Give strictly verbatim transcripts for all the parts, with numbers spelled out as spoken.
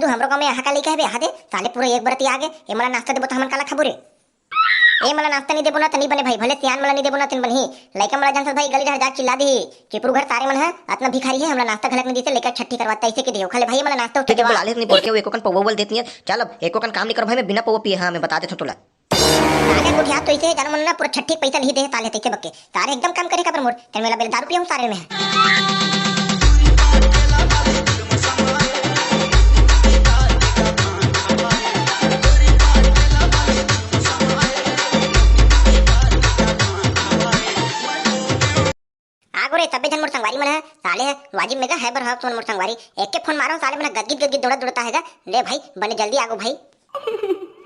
तू हमरो गाँव में यहाँ का लइका हवे, यहाँ दे, साले पूरा एक बरती आगे, ए मोला नाश्ता देबो त हमन काला खाबो रे? ए मोला नाश्ता नहीं देबो ना त नहीं बने भाई, भले सियान मोला नहीं देबो ना त नहीं बनही। लइका मोला जानथस भाई, गली डहर जाके चिल्ला दिही, चिपरू घर सारे मन ह अतना भिखारी हे, हमला नाश्ता घलक नहीं देथे, लइका छट्ठी करवाता, ऐसे के दिहो। खा ले भाई, मोला नाश्ता उठा तेके देवा। बुला लेत नहीं बोल के, एको कन पौवा बोल देत नहीं है। चल अब एको कन काम नहीं कर भाई, मैं बिना पौवा पिए, हाँ, मैं बता देथों तोला। साले गोठिया तो इसे जानो मन ना, पूरा छट्ठी के पैसा लिही दे, साले तैसे बके। सारे एकदम काम करे का पर मोर, तेन मेला बेल दारू पिया हूँ सारे में। आगो रे, तब्बे झन मोर संगवारी मन ह, साले ह, वाजिब में गा है बर हक तुमन मोर संगवारी। एक के फोन मारो, साले मन ह गदगिद गदगिद दौड़त दौड़त आहे गा। ले भाई, बने जल्दी आगो भाई।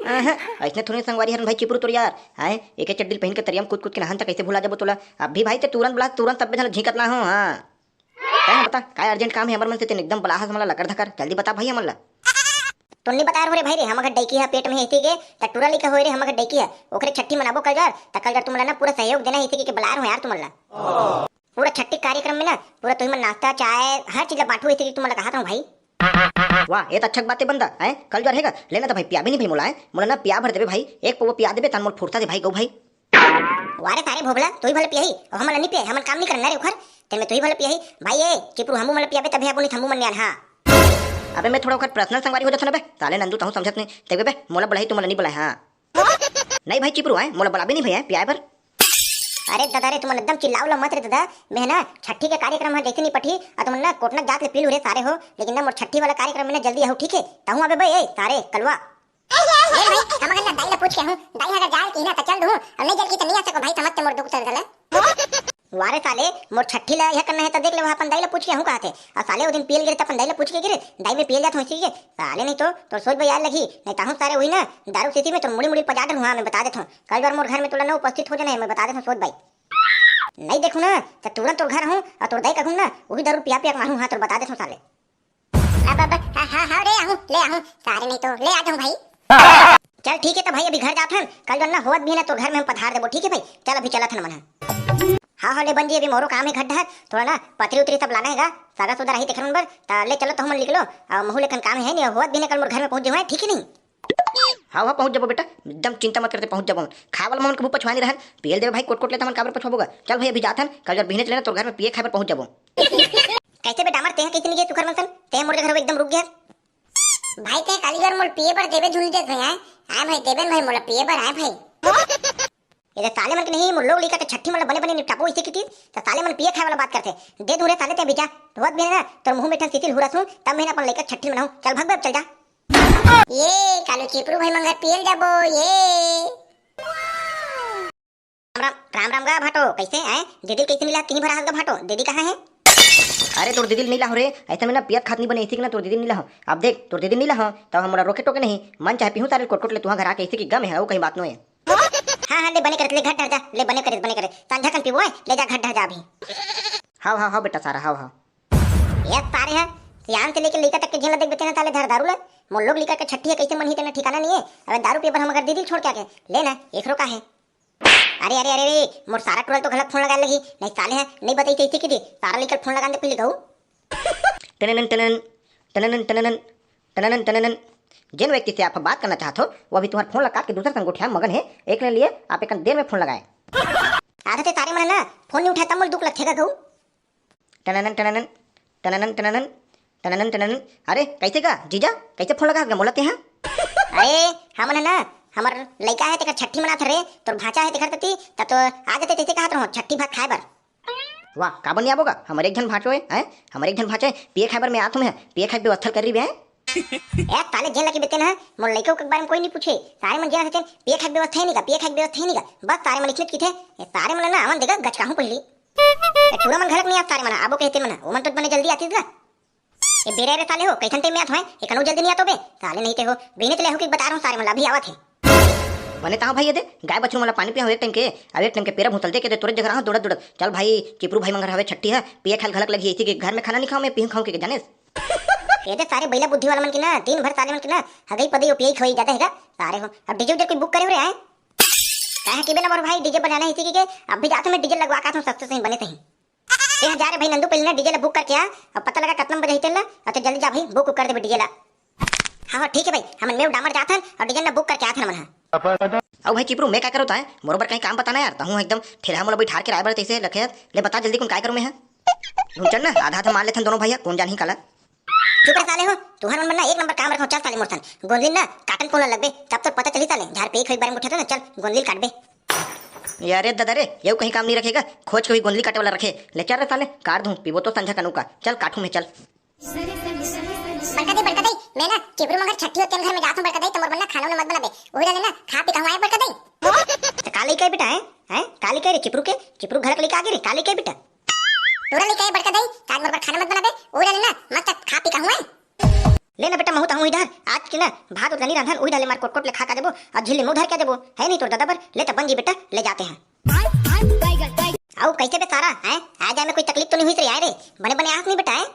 अहं, अइसने थोड़ी संगवारी हरन भाई चिपरू तोर यार। आए, एके चड्डी ल पहिन के तरिया म कूद कूद के नहान त कैसे भुला जाबो तोला? अब भी भाई ते तुरंत बुला, तुरंत तब्बे झन झिंकत ना हो, हाँ। तैं ह बता, काय urgent काम हे हमर मन से तेन एकदम बलाहस हमला लकर धकर? जल्दी बता भाई हमन ला। तोन नहीं बताए रहो रे भाई रे, हमर घर डैकी ह पेट में हे इसी के, त टूरा लइका होए रे हमर घर डैकी ह, ओकरे छट्ठी मनाबो कल जर, त कल जर तुमन ला ना पूरा सहयोग देना हे इसी के, के बलाए रहो यार तुमन ला। पूरा छट्ठी कार्यक्रम में ना पूरा तुही मन नाश्ता, चाय, हर चीज ला बांटू इसी के तुमन ला कहा था भाई। वाह, ये तो अच्छा बात है बंदा, हैं? कल जर हे गा, लेना त भाई पिया भी नहीं भाई मोला, हैं? मोला ना पिया भर देबे भाई, एक पौवा पिया देबे, तन मोल फुर्ता दे भाई, गौ भाई। वारे सारे भोभला, तुही भले पियाही, और हमन ला नहीं पियाही, हमन काम नहीं करना रे उखर, तेन में तुही भले पियाही, भाई ए, चिपरू हमू मन ला पियाबे तभे आबो नहीं थम्बू मन न्यान, हाँ। अबे मैं थोड़ा ओखर personal संगवारी हो जाथन बे, साले नंदू तहूँ समझत नहीं, ते बे, मोला बुलाई तुमन ला नहीं बुलाई, हाँ। नहीं भाई चिपरू आए, मोला बुलाबे नहीं भैया, पियाए बर। अरे दादा रे, तुमन एकदम चिल्लाओ ला मत रे दादा, मैं ना छट्ठी के कार्यक्रम है जैसे नहीं पठी, आ तुमन ना कोटना जात ले पीलू रे सारे हो, लेकिन ना मोर छट्ठी वाला कार्यक्रम में ना जल्दी आऊ, ठीक है? तहूँ आबे बे, ए, सारे कलवा। ए भाई, हमन ना दाई ला पूछ के हूँ, दाई अगर जाल की ना त चल दूँ, और नहीं जाल की त नहीं आ सको भाई, समझ के मोर दुख चल चले। वारे साले, मोर छट्ठी ला यह करना है त देख ले, वहाँ अपन दाई ला पूछ के हूँ कहा थे। और साले वो दिन पियल गिरे त अपन दाई ला पूछ के गिरे, दाई में पियल जात हो इसी के। साले नहीं तो, तोर सोच भाई यार लगी, नहीं ताहूँ सारे हुई ना, दारू सीसी में तोर मुड़ी मुड़ी पजा डर हुआ, मैं बता देता हूँ। कल बार मोर घर में तोला ना उपस्थित हो जाना है, मैं बता देता हूँ सोच भाई। नहीं देखू ना, त तुरंत तोर घर हूँ, और तोर दाई का हूँ ना, वही दारू पिया पिया के मारू, हाँ, तोर बता देता हूँ साले। अब, अब, हाँ, हाँ, हाँ, रे, आहूँ, ले आहूँ, सारे नहीं तो, ले आ जाऊँ भाई। चल ठीक है, तो भाई अभी घर जात हन, कल जो ना होत भी है ना, तोर घर में हम पधार देबो, ठीक है भाई? चल अभी चलत हन मन। हाँ, हाँ, ले बन जी, अभी मोरो काम है घर डहर, थोड़ा ना पतरी उतरी सब लाना है गा, सागा सुधा रही तेखर मन बर, त ले चलो तो हमन निकलो, और महू लेखन काम है नहीं, होत भी है ना, कल मोर घर में पहुँच जाऊँ, ठीक है नहीं? हाँ, हाँ, पहुँच जाबो बेटा, एकदम चिंता मत करते, पहुँच जाबो। खाए वाला मन कभू पछुआ नहीं रहन, पियल देबे भाई, कोट कोट ले त हमन काबर पछुआबो गा। चल भाई अभी जात हन, कल जब बिहने चले ना, तोर घर में पिए खाए बर पहुँच जाबो। कैसे बेटा अमर, तें कैसे नहीं गए तू घर में सन? तें मोर घर एकदम रुक गया। भाई तें काली बार मोल पिए बर देबे झुन देत भाई, आए? आए भाई देबे न भाई मोला पिए बर आए भाई। ये तो साले मन के नहीं, मोर लोग लइका के छट्ठी मन ला बने बने निपटाबो इसे किती, तो साले मन पिए खाए वाला बात करते। दे दूं रे साले तें भी जा, होत भी ना, तोर मुंह में ठन सितिल हुरस हूँ, तब मैं अपन लइका छट्ठी मनाऊँ। चल भाग बे, अब चल जा। ये कालू चिपरू भाई मंगर पियल जाबो, ये। राम राम, राम राम गा भाटो, कैसे हैं? दीदी कैसे मिला तीन भरा गा भाटो, दीदी कहाँ है? अरे तोर दीदी नीला हो रे, ऐसे में ना पियत खात नहीं बने इसी के ना तोर दीदी नीला हो। अब देख तोर दीदी नीला हो, तब हमरा रोके टोके नहीं, मन चाहे पीहूं सारे कोट कोट ले तुहा घर आके इसी की गम है, वो कहीं बात नो है। हाँ हाँ, ले बने करत, ले घर डहर जा, ले बने करत, बने करत, संझा कन पीबो है, ले जा घर डहर जा अभी। हाव हाव हाव बेटा सारा, हाव हाव। ये सारे है, सियान से लेके लइका तक के झेला देख बेचे ना साले धर दारू ला। मोर लोग लइका के छट्ठी है, कैसे मन ही तेना ठिकाना नहीं है। अबे दारू पिए बर हम अगर दीदी छोड़ के आके, ले ना, एकरो का है? अरे अरे अरे अरे, मोर सारा टोला तो घलक फोन लगाए लगी। नहीं साले है, नहीं बताई कैसे की थी, सारा लइका फोन लगा दे पहले गऊ। टननन टननन, टननन टननन, टननन टननन। जिन व्यक्ति से आप बात करना चाहते हो, वो अभी तुम्हारा फोन लगा के दूसरा संग गोठिया मगन है, एक ने लिए आप एक देर में फोन लगाए। आधा ते सारे मन ना, फोन नहीं उठाए तब मोल दुख लगथे गा गऊ। टननन टननन, टननन टननन, टननन टननन। अरे कैसे का जीजा, कैसे फोन लगा गा मोला तेहा? अरे हमन है ना, हमर लइका है तेकर छट्ठी मनात रे, तोर भांचा है तेकर तती, त तो आ जाते तैसे कहत रहो छट्ठी भात खाए बर। वाह, काबर नहीं आबो गा? हमर एक झन भांचो है, हैं? हमर एक झन भांचो है, पिए खाए बर मैं आत हूँ मैं, पिए खाए के व्यवस्था कर रही है। ए, साले जेन लकी बेते ना, मोर लइका के बारे में कोई नहीं पूछे। सारे मन जेन हचन, पिए खाए के व्यवस्था है नहीं का, पिए खाए के व्यवस्था है नहीं का। बस सारे मन इतने किथे, ए, सारे मन ना आवन देगा, गचकाहूं पहली। ए, टूरा मन घलक नहीं आ सारे मन, आबो कहते मन, वो मन तो बने जल्दी आतीस गा। ए, बेरे रे साले हो, कैसन टाइम में आत होए? ए, कनु जल्दी नहीं आतो बे। साले नहीं ते हो, बिहने ते ले हो कि बता रहा हूँ सारे मन, अभी आवत है। बने ताहूं भाई, ये दे, गाय बछरू मन ला पानी पियाहूं एक टाइम के, अब एक टाइम के पेरा भूसल दे के दे, तुरंत जगह रहा दौड़त दौड़त। चल भाई, चिपरू भाई मंगर हवे छट्ठी है, पिए खाल घलक लगी, इसी के घर में खाना नहीं खाऊं मैं, पीहूं खाऊं के, के जानेस? ये दे सारे बैला बुद्धि वाला मन की ना, दिन भर साले मन की ना, हगई पदई ओपियई खवई ज्यादा हैगा, सारे हो। अब डीजे उजे कोई बुक करे हो रे, आए? कहे कि बे ना मोर भाई, डीजे बजाना है इसी की के, अब भी जात हूं मैं डीजे लगवा का, तुम सस्ते सही बने सही। ए, जा रे भाई नंदू, पहले ना डीजे ला बुक करके आ, अब पता लगा कतना बजे ही तेला, अच्छा जल्दी जा भाई, बुक कर दे डीजे ला। हाँ, ठीक है भाई, हमन मेव डामर जाथन अउ डीजल न बुक करके आथन हमन ह। अउ भाई चिपरू, मैं का करो ताय? मोर बर कहीं काम बताना यार, तहूँ एकदम ठेला मोला बैठार के राय बर तैसे लखे। ले बता जल्दी, कुन काय करूँ मैं ह? धुन चल ना, आधा आधा मार लेथन दोनों भैया, कौन जानही काला। चुप रह साले हो, तुहर मन बर ना एक नंबर काम रखो, चल साले मोर संग। गोंदली ना काटन कोन लगबे, तब तक पता चली साले, झाड़ पे एक बार में उठे ना, चल गोंदली काटबे। ये अरे दादा रे, ये कहीं काम नहीं रखेगा, खोज के हुई गोंदली काटे वाला रखे। ले चल रे साले, काट दूँ, पीबो तो संझा कनू का। चल काटू मैं, चल। बड़का दई, बड़का दई, मैं ना चिपरू मंगर छट्ठी होते घर में जात हूँ बड़का दई, त मोर बर ना खाना उना मत बनाबे, वही डाले ना खा पी कहूँ आए बड़का दई। त का लेके आए बेटा, हैं? हैं? का लेके आए रे चिपरू के? चिपरू घर के लेके आ गए रे, का लेके आए बेटा? तोरा लेके आए बड़का दई, त आज मोर बर खाना मत बनाबे, वही डाले ना मस्त खा पी कहूँ आए। ले ना बेटा, महू त हूँ इधर, आज के ना भात उतना नहीं रांधन, वही डाले मार कोट कोट ले खा का देबो, आज झिल्ली में उधर क्या देबो, है नहीं तोर दादा बर, ले त बन जी बेटा, ले जाते हैं। आओ, कैसे बे सारा, हैं? आ जाए में कोई तकलीफ तो नहीं हुई रे, आए रे, बने बने आस नहीं बेटा, हैं?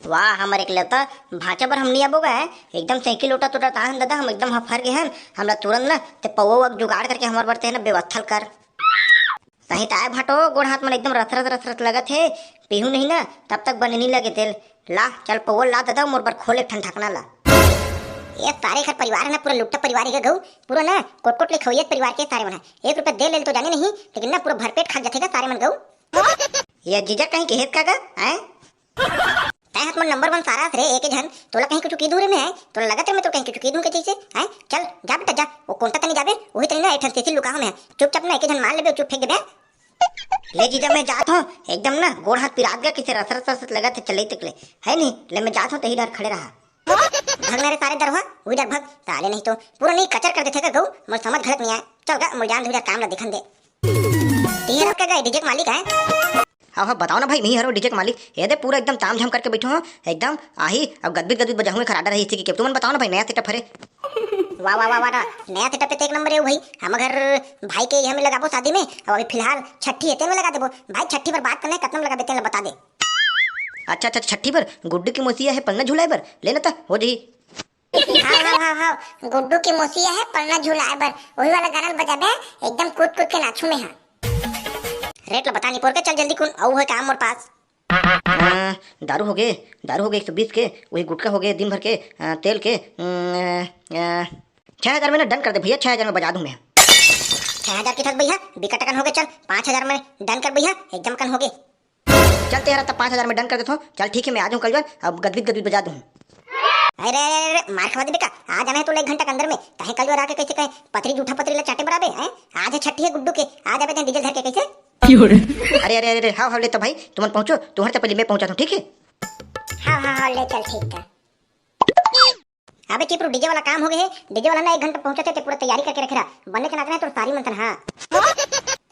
वाह, हमर एकलौता भांचा बर हम नहीं आबो गा, हैं? एकदम साइकिल लोटा तोटा ताहन दादा, हम एकदम हफर गए हन, हमला तुरंत ना ते पौवा वक जुगाड़ करके हमर बर ते ना व्यवस्था कर। सही ताय भाटो, गोड़ हाथ मन एकदम रथरथ रथरथ लगत हे, पीहू नहीं ना, तब तक बने नहीं लगे तेल। ला, चल पौवा ला दादा, मोर बर खोल एक ठन ढकना ला। ये सारे घर परिवार है ना, पूरा लुट्टा परिवार है गऊ, पूरा ना कोट कोट ले खवैया परिवार के सारे मन है। एक रुपया दे ले तो जाने नहीं, लेकिन ना पूरा भरपेट खा जाथे गा सारे मन गऊ। ये जीजा कहीं के हेत का गा, हैं? तै हाथ में नंबर वन सारा रे, एक झन तोला कहीं कुछ की दूर में है, तोला लगत रे मैं तो कहीं कुछ की दूं के जैसे, हैं? चल जा बेटा जा, वो कोंटा तनी जाबे, वही तनी ना एक ठन सेसी लुकाहूं मैं, चुपचाप ना एक झन मार लेबे, चुप फेंक देबे। ले जीजा, मैं जात हूँ, एकदम ना गोड़ हाथ पिरात गया, किसे रस रस रस लगत है चले तक ले, है नहीं? ले मैं जात हूँ, तही डर खड़े रहा। भगना रे सारे दरवा, वही डर भग, साले नहीं तो पूरा नहीं कचर कर देथे का गऊ, मोर समझ घलत नहीं आए। चल गा, मोर जान दे, काम ला दिखन दे। ये रख के गए डीजे के मालिक है। हाँ हाँ, बताओ ना भाई, मैं ही हरो डीजे के मालिक। ये दे पूरा एकदम ताम झाम करके बैठो हूँ, एकदम आही। अब गदबित गदबित बजाहूँ, एक आर्डर है इसी की। तुमन बताओ ना भाई, नया सेटअप हरे। वाह वाह वाह वाह, नया सेटअप पे तो एक नंबर है भाई। हम घर भाई के यहाँ में लगाबो शादी में, और अभी फिलहाल छठी है, तेन में लगा देबो। भाई छठी पर बात करना है, कतना में लगाबे तेन ला बता दे। अच्छा अच्छा, छठी पर गुड्डू की मोसिया है पलना झुलाए बर, लेना था हो जी। हाँ हाँ हाँ हाँ, गुड्डू की मोसिया है पलना झुलाए बर, वही वाला गाना बजाबे, एकदम कूद कूद के नाचू में। हाँ, रेट ला बता नहीं पोर के, चल जल्दी कुन अउ है काम मोर पास। अ, दारू हो गए, दारू हो गए एक सौ बीस के, वही गुटखा हो गए दिन भर के, अ, तेल के, अम, अ, अ, छह हजार में ना डन कर दे भैया, छह हजार में बजा दूं मैं। छह हजार की थक भैया, बिकट कन हो गए, चल पाँच हजार में डन कर भैया, एकदम कन हो गए। चल तेरा तब पाँच हजार में डन कर देता हूँ, चल ठीक है, मैं आ जाऊँ कल जो है, अब गदबित गदबित बजा दूँ। अरे अरे अरे, मार खवा दे बेटा, आ जाना है तो एक घंटा के अंदर में, कहे कल जो आके कैसे कहे पतरी जूठा पतरी ला चाटे बराबे, हैं? आज है छठी है गुड्डू के, आ जाबे तैं डीजल धर के कैसे? अरे अरे अरे, हाँ हाँ, ले तो भाई तुमन पहुँचो, तुम्हारे तो पहले मैं पहुँचा था, ठीक है? हाँ हाँ हाँ, ले चल, ठीक था। अबे चिपरू, डीजे वाला काम हो गए है, डीजे वाला ना एक घंटा पहुंचत हे, ते पूरा तैयारी करके रखे रहा, बने के नाचना है तोर सारी मंथन। हाँ,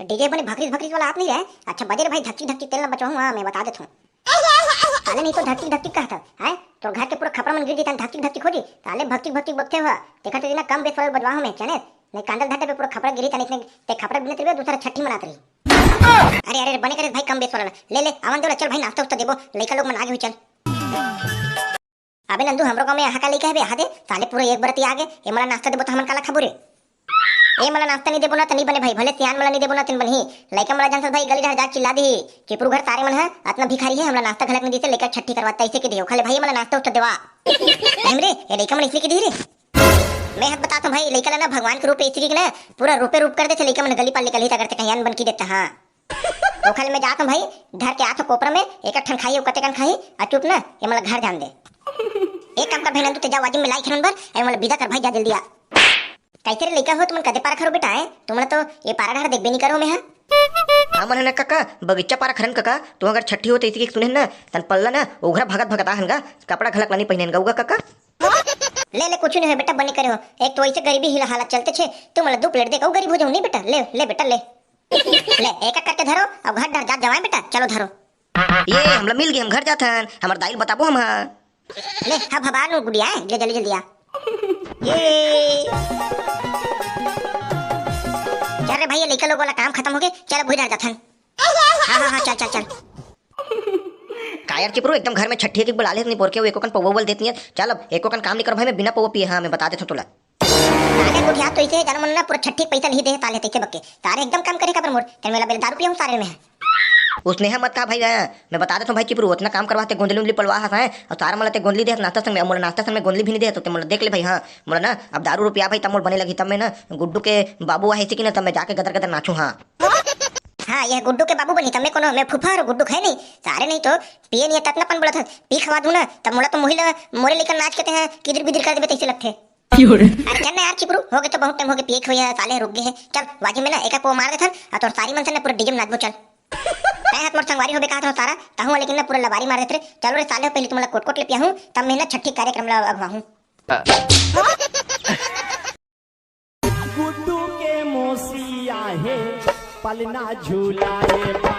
डीजे बने भकरीस भकरीस वाला आप नहीं रहे। अच्छा बजे रे भाई, धकची धकची तेल ना बचवाहूँ, हाँ मैं बता देता हूँ। साले नहीं तो धकची धकची कहता है, तोर घर के पूरा खपरा मन गिर जीता, धकची धकची खोजी, साले भकची भकची बकते हुआ, देखा तेरी ना कम बेस वाला बजवा हूँ मैं, चैनल नहीं कांदल धटे पे पूरा खपरा गिरी था, नहीं ते खपरा बिनत रही, दूसरा छठी मनात रही। अरे अरे अरे, बने करे भाई, कम बेस वाला ले ले, आवन दो, चल भाई नाश्ता उस्ता देबो, लइका लोग मन आगे हुई, चल। अबे नंदू, हमरो गाँव में यहाँ का लइका है बे, यहाँ दे, साले पूरा एक बरती आगे, ए मला नाश्ता देबो त हमन काला खाबो रे? ए मला नाश्ता नहीं देबो ना त नहीं बने भाई, भले सियान मला नहीं देबो ना तिन बनही, लइका मला जानथस भाई, गली डहर जाके चिल्ला दी, चिपरू घर सारे मन है, अतना भिखारी है, हमला नाश्ता घलक नहीं देते, लइका छट्ठी करवाता, ऐसे के दियो, खाले भाई मला नाश्ता उस्ता देवा। नहीं रे, ए लइका मन इसलिए के दी रे। मैं हत बताता हूँ भाई, लइका ला ना भगवान के रूप ऐसे के ना, पूरा रूपे रूप कर देते लइका मन, गली पाल निकल ही तगड़ते कहीं अन बन की देता, हाँ। ओखर ले मैं जात हूँ भाई, धर के आत हूँ कोपरा में, एक एक ठन खाही, कते कन खाही, आ चुप ना, ये मला घर जान दे। एक काम कर भाई नंदू, ते जा वाजिम में लाई खरन बर, ए मला विदा कर भाई, जा जल्दी आ। कैसे रे लइका हो, तुमन कदे पारा खरो बेटा है? तुमन तो ये पारा डहर देखबे नहीं करो मैं, हाँ? हमन है ना काका, बगीचा पारा खरन काका, तू अगर छट्ठी होते इसी के सुने ना, तन पल्ला ना, उघरा भगत भगत आहन गा, कपड़ा घलक लानी पहने गा उगा काका। ले ले, कुछ नहीं है बेटा, बने करे हो, एक तो ऐसे गरीबी हिला हालत चलते छे, तुमन ला दो प्लेट दे, कहू गरीब हो जाऊँ नहीं बेटा, ले ले बेटा ले। ले, एक एक करके धरो, अब घर डर जात जवाए बेटा, चलो धरो। ये, हमला मिल गए, हम घर जाथन, हमर दाई ल बताबो हम, हाँ। ले, हब हबार नु गुड़िया, ले जल्दी जल्दी आ। ये। चल रे भाई, ये लइका लोग वाला काम खत्म हो गए, चल अब घर जाथन। हाँ, हाँ, हाँ, चल, चल, चल। का यार चिपरू, एकदम घर में छट्ठी के बुला ले, अपनी बोर के वो एको कन पौवा उवल देती है। चल अब, एको कन काम नहीं कर भाई, मैं बिना पौवा पिए, हाँ, मैं बता देता हूँ तोला। साले गोठिया तो इसे जानो मन ना पूरा छट्ठी के पैसा नहीं दे, साले तैसे बक्के। सारे एकदम काम करे का पर मोर, तेरे मेला बेल दारू पिया हूँ सारे में। उसने ह मत कहा भाई, मैं बता देथंव भाई चिपरू, ओतना काम करवाथे, गोंदली उंदली पलवा हस, हैं, अउ सारा मोला ते गोंदली देहस नाश्ता संग में, अउ मोला नाश्ता संग में गोंदली भी नहीं देहस, तो ते मोला देख ले भाई, हाँ, मोला ना अब दारू रुपया भाई तब मोला बने लगही, तब मैं ना गुड्डू के बाबू आहे कि ना, तब मैं जाके गदर गदर नाचू, हाँ। हाँ, ये गुड्डू के बाबू बनी, तब मैं कोनो, मैं फूफा हरंव, गुड्डू खाय नहीं, सारे नहीं तो पिए नहीं, ततना पन बोलत हस, पी खवा दूं ना, तब मोला तो मुही ला मोरे लेकर नाच के ते हैं, किदिर बिदिर कर देबे तइसे लगथे। अरे चल ना यार चिपरू, हो गए तो बहुत टाइम हो गए, पिए के होइया, साले रुक गए हैं। चल, वाजी में ना एक एक वो मार देथन, अउ तोर सारी मन से ना पूरा डीजे में नाचबो, चल। तैं हाथ मोर संगवारी होबे कहत रहो सारा, तहूँ लेकिन ना पूरा लबारी मार देत रे। चलो रे साले, पहले तुमला कोट कोट ले पियाहूँ, तब मैं ना छठी कार्यक्रम ला अगवाहूँ। गुड्डू के मौसी आहे, पलना झूलाए बा।